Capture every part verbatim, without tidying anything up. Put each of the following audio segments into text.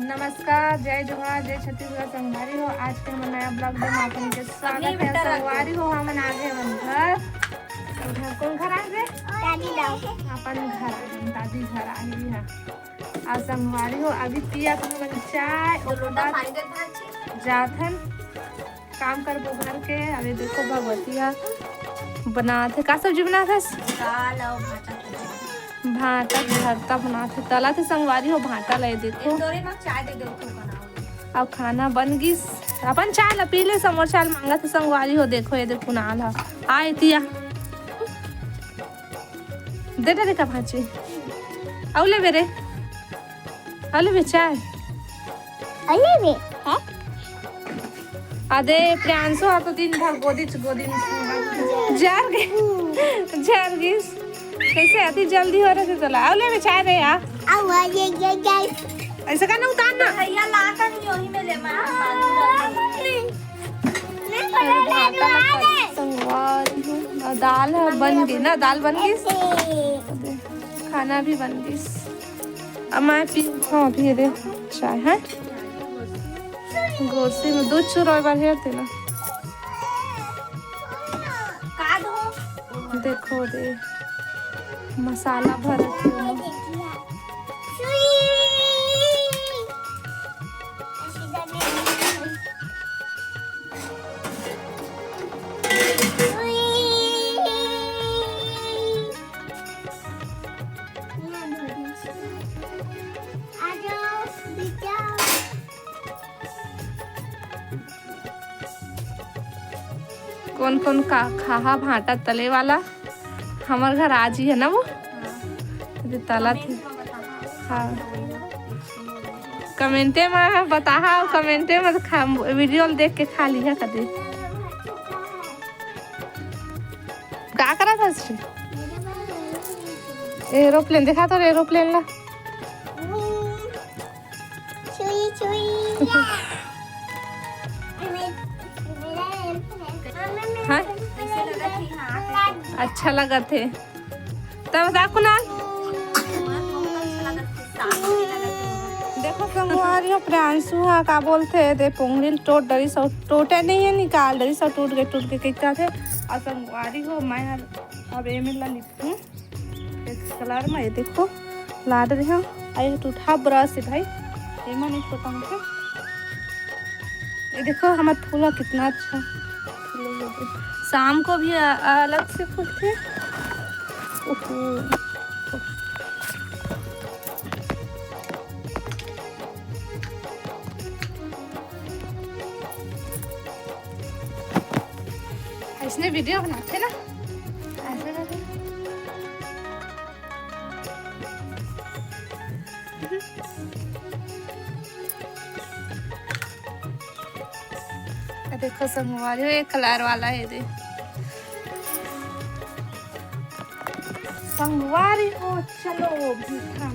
नमस्कार, जय जोहार, जय छत्तीसगढ़ संगवारी हो। आज के हमर नया vlog में आप मन के स्वागत हे। संगवारी हो, हमन आ गे हमन घर। घर कोन घर आए रे? दादी दाऊ। अपन घर आए, दादी घर आए हे। अउ संगवारी हो, अभी पियत हमन चाय, ओकर बाद जात हन काम करबो घर के। अबे देखो भगवती ह बनात हे। का सब्जी बनात हस? दाल अउ भांटा के भरता। भांटा के भरता बनात हे। तलत हे संगवारी हो भांटा ल, ये देखो। एक डोरी म चाय दे दे, ओखर बनाओ। अउ खाना बन गिस। अपन चाय ल पी ले, समोर चाय ल मांगत हे संगवारी हो। देखो ये देखो कुनाल ह। आ एतिया। दे डरे का भांची। अउ लेबे रे। अउ लेबे चाय। अउ लेबे, हैं? अदे, प्रियांशु ह तो दिन भर गोदी च गोदी में जर गे, जर गिस। कैसे अति जल्दी हो रहे थे तोला? अउ लेबे चाय रे यार। अउ ये, ये, ये। ऐसे का ना उतार ना। भैया ला कर नहीं वही में ले मैं। संगवारी हो। अउ दाल ह बन गे ना, दाल बन गिस। खाना भी बन गिस। अब मैं पी, हाँ, पी दे चाय, हैं? गोरसी में दूध चुरोय बर हेर तेला। देखो दे, मसाला भरत हे ओमा। कोन कोन का खाहा भांटा तले वाला? हमर घर आज ही है ना वो, अभी तला थी। हाँ, कमेंटे में बताहा, अउ कमेंटे में खा, वीडियो ल देख के खा लिहा कदे। का करत हस? एरोप्लेन देखा तो, एरोप्लेन ला। चुई, चुई, या। मेरा, मेरा हाँ? अच्छा लगत हे। तब बता कुणाल। देखो संगवारी हो, प्रियांशु हा का बोलथे, दे पोंगरी ल टोट डरिस अउ टोटे नहीं है, निकाल डरिस अउ टूट गे, टूट गे कहिथे। अउ संगवारी हो, मैं हर अब एमे ला लिपहूँ। एक कलर में, ये देखो, लाड रहे हो। आ ये टूटहा ब्रश है भाई, एमा नहीं पोता होथे। ये देखो, हमार फूल ह कितना अच्छा फूल है। शाम को भी अ-, अलग से फूलथे। ओहो। अइसने वीडियो बनाथे ना, अइसने करके। देखो संगवारी हो, ये कलर वाला है दे। संगवारी हो, चलो भी हम।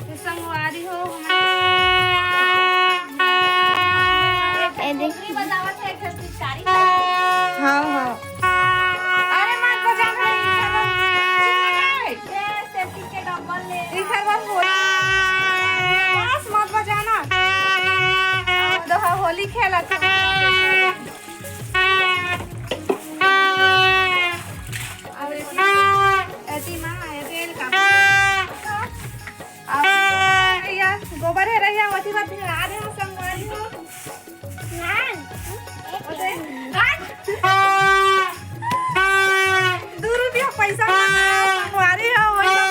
ये संगवारी हो, हमारे ए देख। हाँ, हाँ। अरे मत बजाना, ये सेफ्टी के डब्बल ले। इधर बस होली। बस मत बजाना। तो हाँ, होली खेला था। अब एती, एती माँ, एती एल का। अब रहिया, गोबर है रहिया, वती बात आ रहे हो, संगवारी हो। दू रुपया पैसा मांगे, संगवारी हो, वही तो।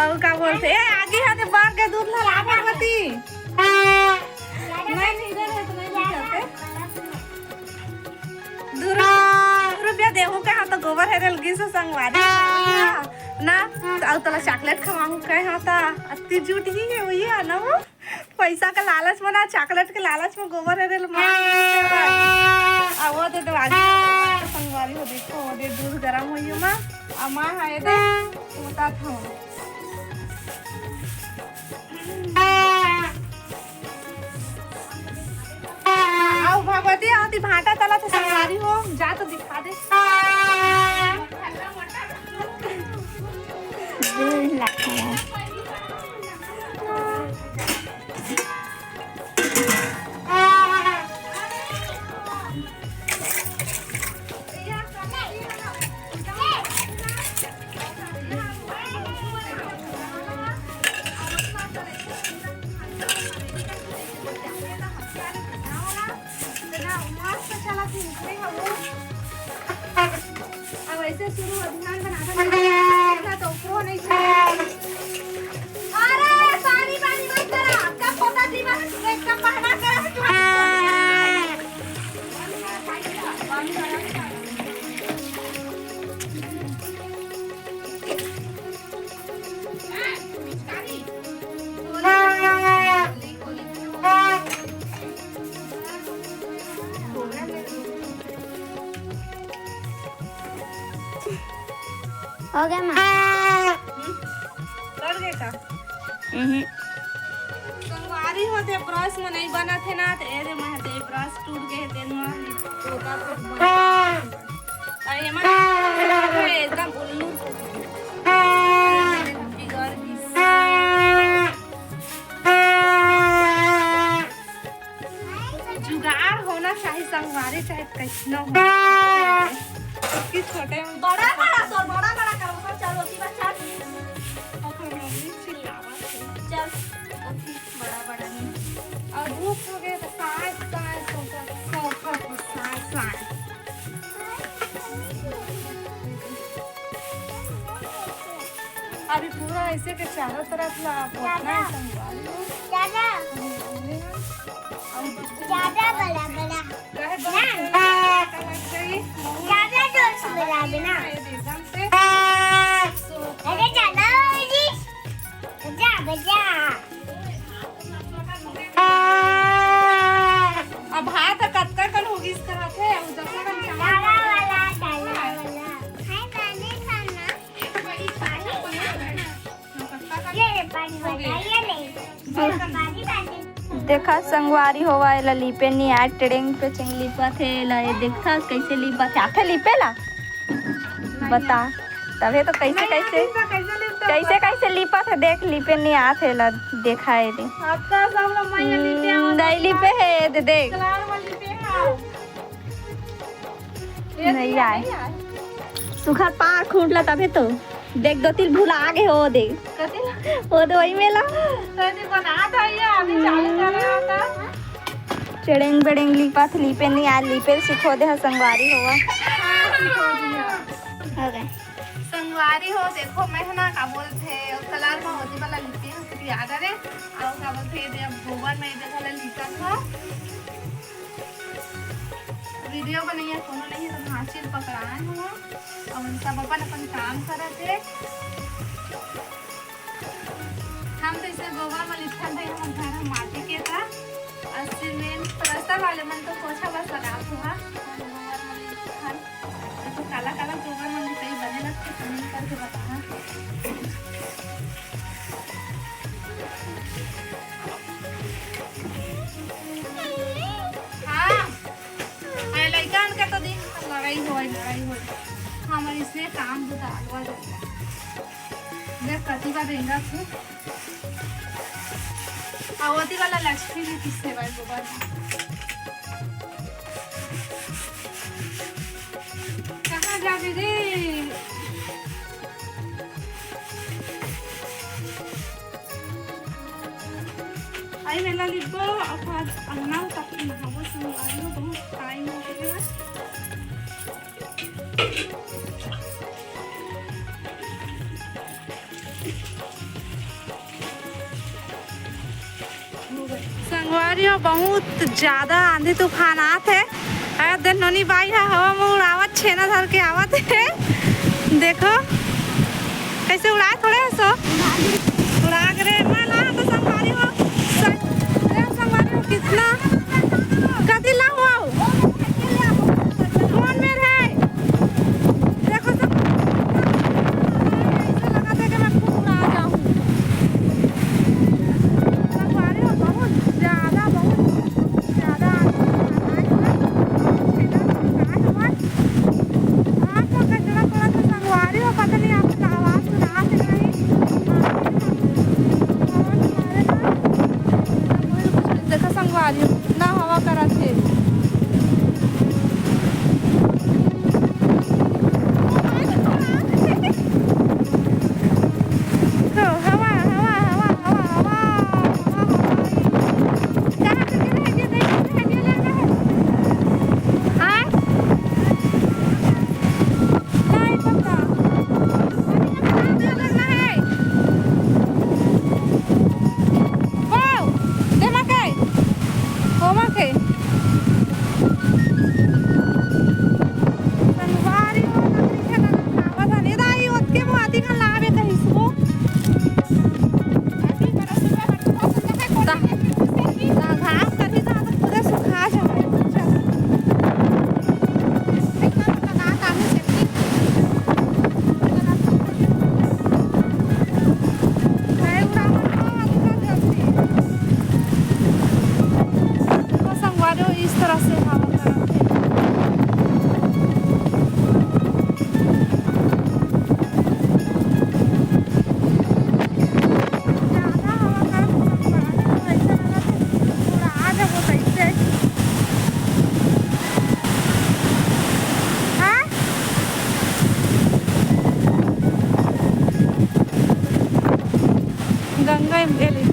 अउ का बोलथे, ए, आगे हा ते बाग के दूध ला लागे मती। नहीं, नहीं, इधर है तो नहीं दिखाते। दू रु-, दू रुपया देहूं कहा तो गोबर हेरे लगिस संगवारी। ना, अउ तोला चॉकलेट खवाहूं कहा तो अत्ती झूठ ही है, वही है ना वो। पैसा के लालच में ना, chocolate के लालच में गोबर हे रे माँ। आ वो दे दो आज संगवारी हो, देखो वो दे दूध गरम होइए माँ। आ माँ है दे, बता था। आओ भगवती, आओ ती भाटा तला तो संगवारी हो, जा तो दिखा दे। अब ऐसे शुरू हो, ध्यान बना के तो ऊपरो नहीं चला। अरे, पानी, पानी मत करा, कब पता थी, बस इसका पहला करा। हो गया माँ। हम्म? कर दे का? हम्म। संगवारी हो दे, brush में नहीं बना थे ना, तो ए दे मैं दे brush टूट गए, तेन में धोता तो बना। अरे, एमा एकदम उल्लू से। बिगड़ गिस। जुगाड़ होना चाहिए संगवारी, चाहे कैसनो हो। कि छोटे में बड़ा बड़ा तोर, बड़ा बड़ा करो, सब चल, ओती बच्चा। ओकर मम्मी चिल्लावत हे। चल, ओती बड़ा बड़ा नहीं। और धूप हो गया तो साँस, साँस होता, साँस, साँस। अभी पूरा ऐसे के चारों तरफ ला पोतना है संगवारी। ज्यादा। ज्यादा बड़ा, बड़ा। काहे बहुत ना। ज्यादा लग गई। ज्यादा जोर से बजा देना। ये एकदम से। अरे ज्यादा हो गई। बजा, बजा। अब हाथ कतका कन होगिस करत हे, अउ दसवा कन चावल काला वाला, काला वाला। हाय, पानी खाना। पानी। ये ले, पानी हो गया। बता, ये ले। बर्तन। पानी, पानी। देखा संगवारी होवा, एला लिपे नी आय, टेड़ेंग पेचेंग लिपत हे, एला ये देखथस कैसे लिपत हे, आथे लिपे ला? बता, तभे तो कैसे, नहीं, कैसे, नहीं, कैसे लिपता कैसे, बता। कैसे लिपत हे, देख, लिपे नहीं आत हे ला, देखा हे दे। आपका सब लोग मैं ये लिपे हम्म, आओ, नहीं लिपे हे, दे देख। कलार में लिपे आओ। ये नहीं दिया, आए। नहीं आए। सुखा पार खूंट ला तभे तो। देख दो तिल भुला गे हो दे। कथी ला? वो दे वही मेला। तो ये बना था ये, अभी चालू कर रहा था। चेड़ेंग बेड़ेंग लिपत, लिपे नहीं आय, लिपे सीखो दे ह संगवारी होवा। हाँ, सीखो दिया। हो गए। संगवारी हो, देखो, मैं ह ना, का बोलथे, ओ कलार में होती वाला लिपे ह, कुछ याद आ रे, और का बोलथे, ये दे अब गोबर में ये दे वाला लिपा था। वीडियो बनैया कोनो नहीं है, तो हासिल पकड़ाए हुआ, और सब अपन अपन काम करत हे। हम तो इसे गोबर में लिपथन भाई, हमर घर ह माटी के था, और सीमेंट प्लास्टर वाले मन तो पोछा बस लगात हुआ, हम गोबर में लिपथन। तो काला काला गोबर में भी कहीं बने लगते, comment करके बताना। हाँ। अरे लइका मन के तो दिन भर लड़ाई होय, लड़ाई होय। हमर इसने काम बुता अलवा जाता। देख कति बार रेंगा तू। आ ओती वाला लक्ष्मी भी किससे भाई गोबर में। कहाँ जाबे रे? आई मेला लिखो, अब आज अंगना तक नहाबो, संगवारी हो, बहुत टाइम हो गया। संगवारी हो, बहुत ज्यादा आंधी तूफान आत हे। अरे दे नोनी बाई ह हवा में उड़ावत छेना धर के आवत हे। देखो कैसे उड़ाए थोड़े हसो। उड़ा के रे, मैं ला तो संगवारी हो। सं-, आ रही हूँ, कितना हवा करत हे। तो हवा, हवा, हवा। कहाँ पे गिरा है? ये देखो, ये लगा है। हाँ? नहीं पता। अभी तक कहाँ पे लगा है? ओ, दे मकई। होमक हे। संगवारी हो, लकड़ी के लगा खावत हन। ए दाई, ओतके मुँह आती कन लावे कहिस वो। ता, ता घास करही ता, ता पूरा सुखा जाए। देखो संगवारी हो, इस तरह से हवा करत हे। ज्यादा हवा करत हे संगवारी हो, ऐसा लगत हे उड़ा जबो तैसे। हाँ? गंगा एम-, एले,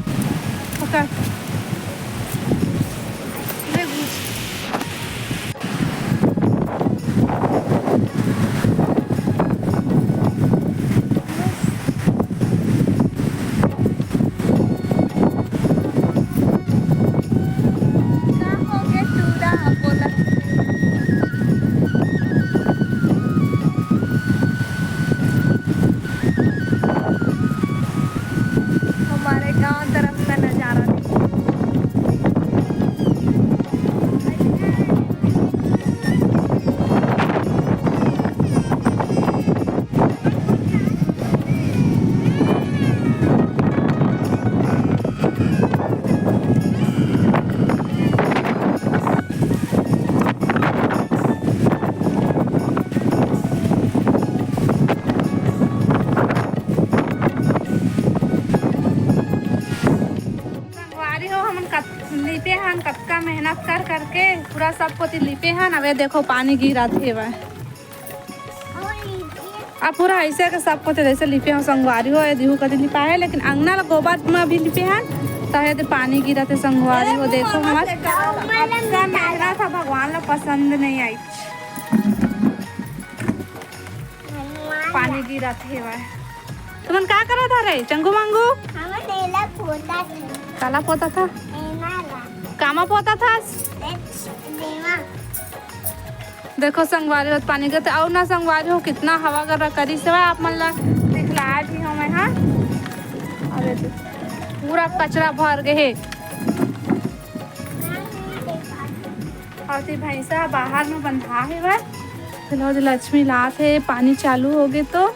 पकड़। ले घुस। का होगे टूरा बोलत? हमारे गांव तरफ का नजारा देखो। संगवारी हो, हमन कत-, लिपे हन, कतका मेहनत कर करके पूरा सब कोती लिपे हन। अबे देखो, पानी गिरत हे बा। अब पूरा ऐसे के सब कोती जैसे लिपे हो संगवारी हो, ये दिहू कती लिपा है, लेकिन अंगना ला गोबर में भी लिपे हन, तहे दे पानी गिरत हे संगवारी हो। देखो हमार कतका मेहनत था, भगवान ला पसंद नहीं आई। पानी गिरत हे वह। तुमन का करत हरे, चंगू मांगू? हमन एला पोता थे। काला पोता था? एमा ला। कामा पोता था? देवा। देखो संगवारी हो, पानी गिरत हे। अउ ना संगवारी हो, कितना हवा कर करिस हे, आप मन ला दिखलाए भी हूँ मैं, हाँ। अरे देख, पूरा कचरा भर गए हे। अउ ते भैंसा बाहर में बंधा हे बा। चलो, आज लक्ष्मी लात हे, पानी चालू हो गए तो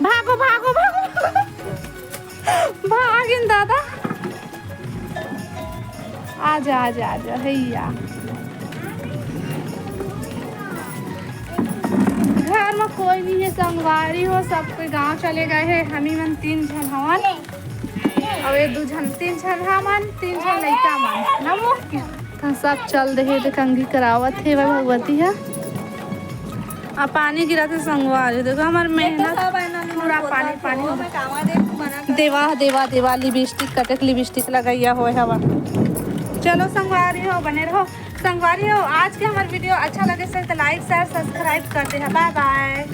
भागो, भागो, भागो, भागो। भागिन दादा। आजा, आजा, आजा, भैया। घर में कोई नहीं है, संगवारी हो, सब कोई गांव चले गए हैं, हम ही मन तीन झन हवन। अउ ये दू झन, तीन झन हमन, तीन झन लइका मन, ना वो? त सब चल दे हे, त कंघी करावत हे भगवती ह। आ पानी गिरत हे संगवारी, देखो हमार मेहनत पूरा पानी पानी हो गे। देवा, देवा, देवा, लिपस्टिक, कतेक लिपस्टिक लगइया होय हवा। चलो संगवारी हो, बने रहो। संगवारी हो, आज के हमार वीडियो अच्छा लगे से तो like, share, subscribe कर दे। बाय बाय।